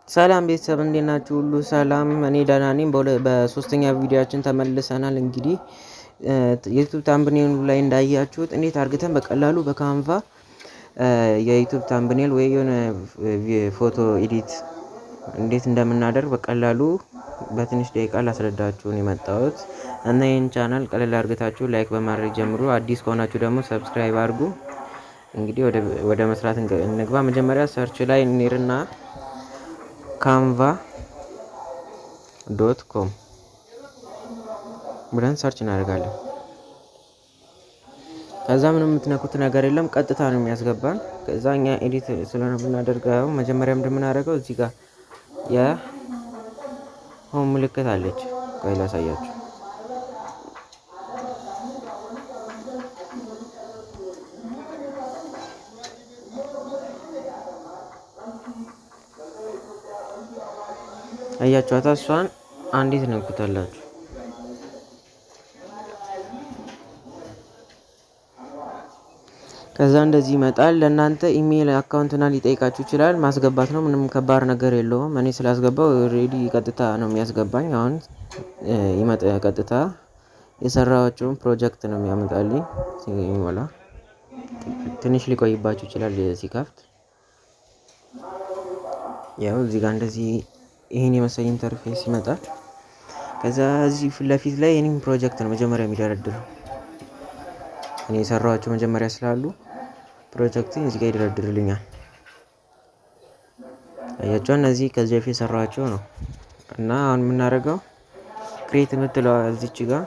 ሰላም ቤተሰብ፣ እንዴት ናችሁ? ሁሉ ሰላም፣ እኔ ደህና ነኝ። በሶስተኛ ቪዲዮአችን ተመልሰናል። እንግዲህ የ YouTube thumbnail ኡ ላይ እንዳያችሁት እንዴት አርግተን በቀላሉ በ Canva የ YouTube thumbnail ወይ የሆነ ፎቶ edit እንዴት እንደምናደርግ በቀላሉ በትንሽ ደቂቃ ላስረዳችሁ ነው የመጣሁት። እና ይህን ቻናል ቀለል አድርጋችሁ like በማድረግ ጀምሩ። አዲስ ከሆናችሁ ደግሞ subscribe አድርጉ። እንግዲህ ወደ መስራት እንግባ። መጀመሪያ search ላይ እንሄድና canva.com ብለን search እናደርጋለን። ከዛ ምንም የምትነኩት ነገር የለም፣ ቀጥታ ነው የሚያስገባን። ከዛ እኛ edit ስለሆነ የምናደርገው መጀመሪያ እንደምናደርገው እዚህ ጋር የ home ምልክት አለች። ቆይ ላሳያችሁ። አያችኋታ? እሷን አንዴ ትነኩታላችሁ። ከዛ እንደዚህ ይመጣል። ለእናንተ email account ና ሊጠይቃችሁ ይችላል። ማስገባት ነው፣ ምንም ከባድ ነገር የለውም። እኔ ስላስገባው already ቀጥታ ነው የሚያስገባኝ። አሁን ይመጣ ቀጥታ የሰራኋቸውን ፕሮጀክት ነው የሚያመጣልኝ። ሲሞላ ትንሽ ሊቆይባችሁ ይችላል ሲከፍት። ያው እዚህ ጋር እንደዚህ ይህን የመሰለ interface ይመጣል። ከዛ እዚህ ፊት ለፊት ላይ የኔን ፕሮጀክት ነው መጀመሪያ የሚደረድረው። እኔ የሰራኋቸው መጀመሪያ ስላሉ ፕሮጀክትን እዚህ ጋር ይደረድርልኛል። አያቸው፣ እነዚህ ከዚህ በፊት የሰራኋቸው ነው። እና አሁን የምናደርገው create የምትለዋ እዚች ጋር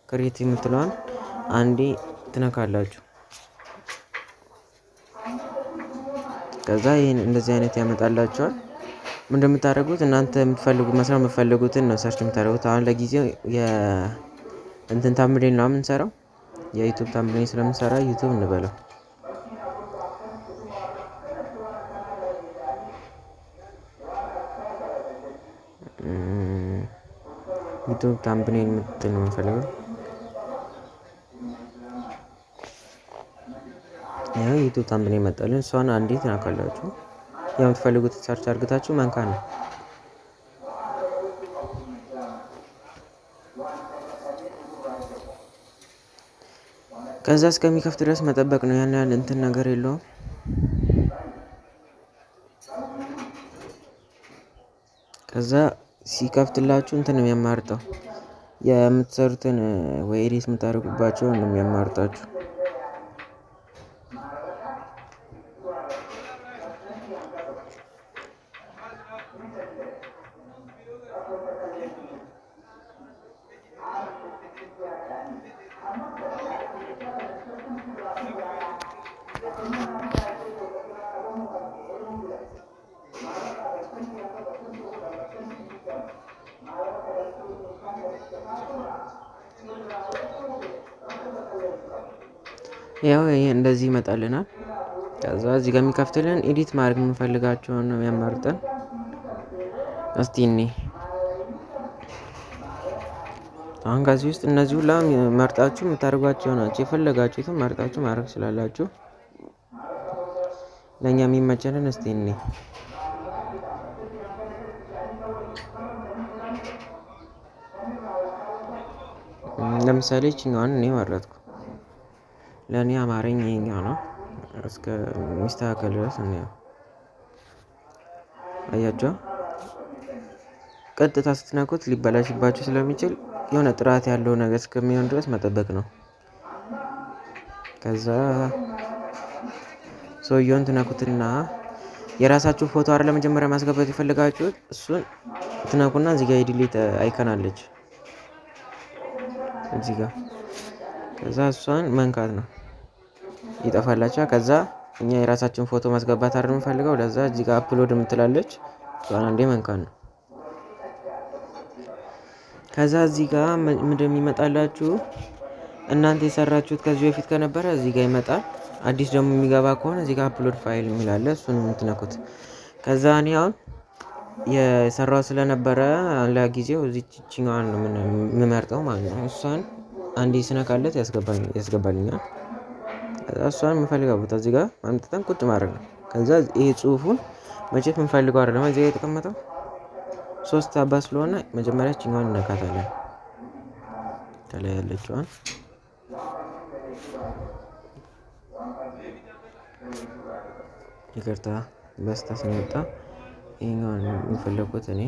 create የምትለዋን አንዴ ትነካላችሁ። ከዛ ይህን እንደዚህ አይነት ያመጣላችኋል። ምን እንደምታደርጉት እናንተ የምትፈልጉት መስራት የምትፈልጉትን ነው search የምታደርጉት። አሁን ለጊዜው የእንትን thumbnail ነው የምንሰራው፣ የ YouTube thumbnail ስለምንሰራ YouTube እንበለው። YouTube thumbnail የምትል ነው የምንፈልገው። ያው YouTube thumbnail መጣልን። እሷን አንዴ ትነካላችሁ። ያው የምትፈልጉት search አድርጋችሁ መንካት ነው። ከዛ እስከሚከፍት ድረስ መጠበቅ ነው። ያን ያህል እንትን ነገር የለውም። ከዛ ሲከፍትላችሁ እንትን ነው የሚያማርጠው፣ የምትሰሩትን ወይ edit የምታደርጉባቸውን ነው የሚያማርጣችሁ። ያው ይሄ እንደዚህ ይመጣልናል። ከዛ እዚህ ጋር የሚከፍትልን edit ማድረግ የምንፈልጋቸውን ነው የሚያመርጠን። እስቲ እኔ አሁን ከዚህ ውስጥ እነዚህ ሁላ መርጣችሁ የምታደርጓቸው ናቸው። የፈለጋችሁትን መርጣችሁ ማድረግ ስላላችሁ ለእኛ የሚመቸንን እስቲ እኔ ለምሳሌ ይችኛዋን እኔ መረጥኩ። ለእኔ አማረኝ ይሄኛው ነው። እስከ ሚስተካከል ድረስ እንየው። አያችሁ፣ ቀጥታ ስትነኩት ሊበላሽባችሁ ስለሚችል የሆነ ጥራት ያለው ነገር እስከሚሆን ድረስ መጠበቅ ነው። ከዛ ሰውየውን ትነኩትና የራሳችሁ ፎቶ አይደል መጀመሪያ ማስገባት የፈለጋችሁት፣ እሱን ትነኩና እዚህ ጋር የ delete icon አለች እዚህ ጋር፣ ከዛ እሷን መንካት ነው፣ ይጠፋላችኋል። ከዛ እኛ የራሳችን ፎቶ ማስገባት አይደል የምንፈልገው፣ ለዛ እዚህ ጋር upload የምትላለች እሷን አንዴ መንካት ነው። ከዛ እዚህ ጋር ምንድን የሚመጣላችሁ እናንተ የሰራችሁት ከዚህ በፊት ከነበረ እዚህ ጋር ይመጣል። አዲስ ደግሞ የሚገባ ከሆነ እዚህ ጋር upload file የሚል አለ፣ እሱን የምትነኩት። ከዛ እኔ አሁን የሰራው ስለነበረ ለጊዜው እዚህ ይችኛዋን ነው የምመርጠው ማለት ነው። እሷን አንዴ ስነካለት ያስገባልኛል። ከዛ እሷን የምፈልገው ቦታ እዚህ ጋር አምጥተን ቁጭ ማድረግ ነው። ከዛ ይሄ ጽሁፉን መቼት የምንፈልገው አይደለም እዚህ የተቀመጠው ሶስት አባ ስለሆነ መጀመሪያ እችኛዋን እነካታለን። ከላይ ያለችዋን ይቅርታ በስህተት ነው የወጣ። ይሄኛውን የፈለኩት እኔ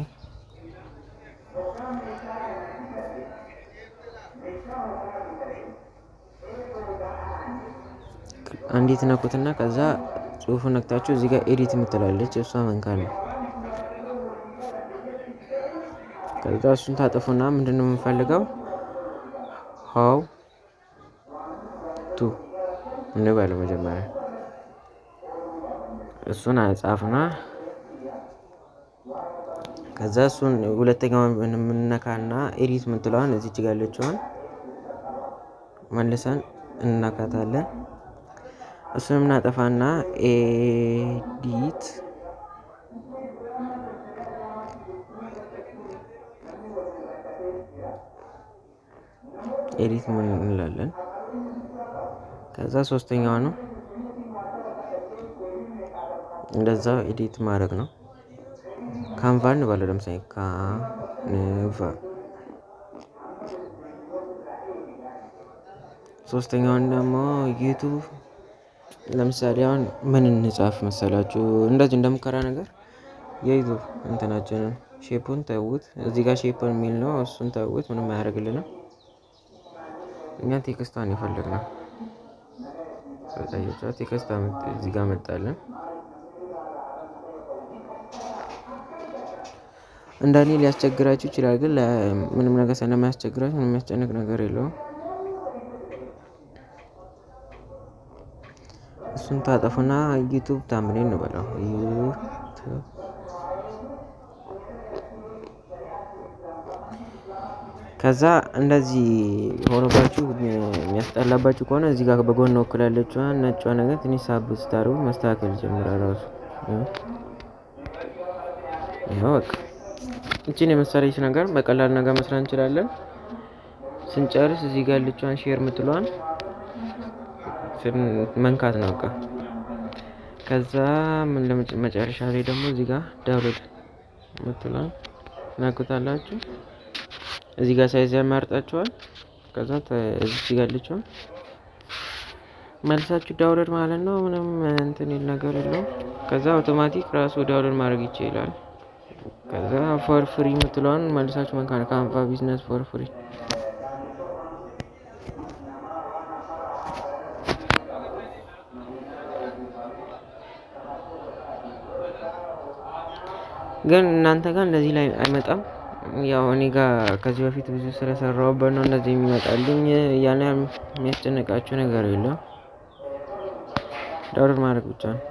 አንዲት ነኩትና ከዛ ጽሁፉን ነክታችሁ እዚህ ጋር edit የምትላለች እሷ መንካት ነው። ከዛ እሱን ታጥፉና ምንድነው የምንፈልገው how to እንበለው መጀመሪያ እሱን ጻፍና ከዛ እሱን ሁለተኛውን የምንነካና edit የምትለዋን እዚች ጋር ያለችዋን መልሰን እንነካታለን። እሱንም እናጠፋና edit edit ምን እንላለን። ከዛ ሶስተኛው ነው እንደዛ edit ማድረግ ነው። Canva እንበለው ለምሳሌ Canva። ሶስተኛውን ደግሞ YouTube ለምሳሌ አሁን ምን እንጻፍ መሰላችሁ? እንደዚህ እንደሙከራ ነገር የ YouTube እንትናችንን shape ኡን ተውት። እዚህ ጋር shape ኡን የሚል ነው፣ እሱን ተውት፣ ምንም አያደርግልንም። እኛ text ኧን የፈለግነው text እዚህ ጋር መጣልን። እንደኔ ሊያስቸግራችሁ ይችላል፣ ግን ምንም ነገር ስለማያስቸግራችሁ ምንም የሚያስጨንቅ ነገር የለውም። እሱን ታጠፉና YouTube thumbnail እንበለው YouTube ከዛ እንደዚህ ሆኖባችሁ የሚያስጠላባችሁ ከሆነ እዚህ ጋር በጎን በኩል ያለችዋን ነጯ ነገር ትንሽ ሳብ ስታደርጉ መስተካከል ይጀምራል ራሱ። ይኸው በቃ እቺን የመሰለች ነገር በቀላል ነገር መስራት እንችላለን። ስንጨርስ እዚህ ጋር ያለችዋን share የምትለዋን መንካት ነው በቃ። ከዛ ምን መጨረሻ ላይ ደግሞ እዚህ ጋር download የምትለዋን ነኩታላችሁ። እዚህ ጋር size ያመርጣችኋል። ከዛ እዚህ ጋር ያለችዋን መልሳችሁ download ማለት ነው። ምንም እንትን ይል ነገር የለውም። ከዛ አውቶማቲክ ራሱ download ማድረግ ይችላል። ከዛ for free የምትለዋን መልሳችሁ መንካት Canva business for free። ግን እናንተ ጋር እንደዚህ ላይ አይመጣም። ያው እኔ ጋር ከዚህ በፊት ብዙ ስለሰራሁበት ነው እንደዚህ የሚመጣልኝ። ያን ያህል የሚያስጨንቃችሁ ነገር የለም። download ማድረግ ብቻ ነው።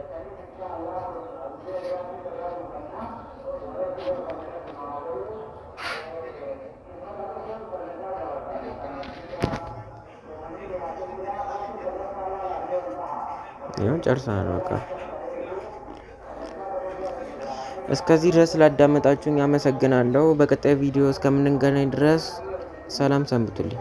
ይኸው ጨርሰናል በቃ። እስከዚህ ድረስ ስላዳመጣችሁኝ አመሰግናለሁ። በቀጣይ ቪዲዮ እስከምንገናኝ ድረስ ሰላም ሰንብቱልኝ።